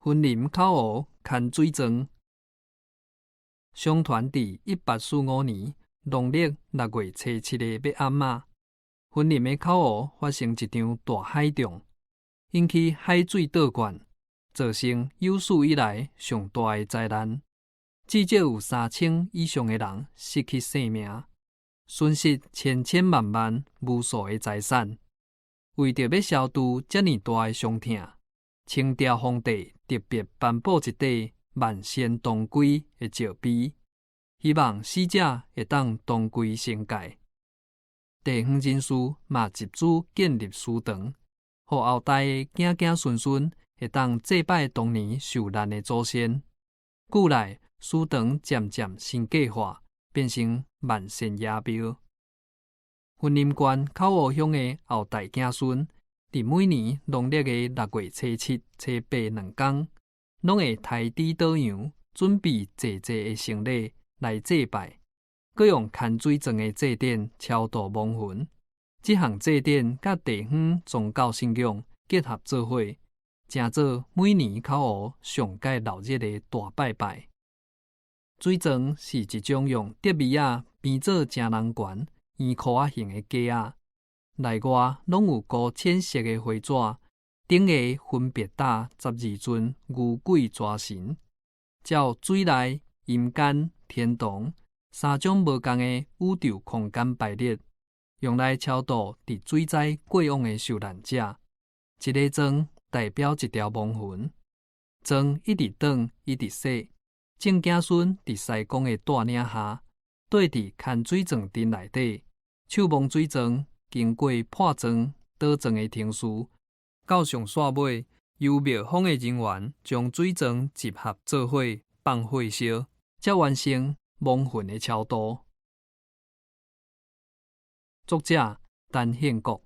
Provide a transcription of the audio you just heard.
雲林口湖牽水樁。相傳佇1845年農曆6月初7的欲暗仔，雲林的口湖發生一場大海漲，引起海水倒灌，造成有史以來上大的災難。至少有3000以上的人失去性命，損失千千萬萬無數的財產。為著欲消除遮爾大的傷痛，清朝皇帝特別頒布一塊萬仙同歸的詔碑，希望死者會當同歸仙界。地方人士嘛集資建立祠堂，予後代的子子孫孫會當祭拜當年受難的祖先。久來，祠堂漸漸神格化，變成萬仙爺廟。雲林縣口湖鄉的後代子孫，佇每年農曆的6月初7、初8兩工，攏會抬豬倒羊，準備濟濟的牲禮來祭拜，閣用牽水樁的祭典超度亡魂。這項祭典佮地方宗教信仰結合做伙，成做每年口湖上蓋鬧熱的大拜拜。水樁是一種用竹篾仔編做誠人懸、圓箍仔形的架仔，內外攏有糊淺色的花紙，頂下分別搭12尊牛鬼蛇神，照水內、陰間、天堂三種無仝的宇宙空間排列，用來超度佇水災過往的受難者。一个樁代表一條亡魂，樁一直轉，一直踅。眾子孫佇師公的帶領下，綴佇牽水樁陣內底，手摸水樁，經過破樁、倒樁的程序，到上煞尾，由廟方的人員將水樁集合做伙放火燒，才完成亡魂的超度。作者陳憲國。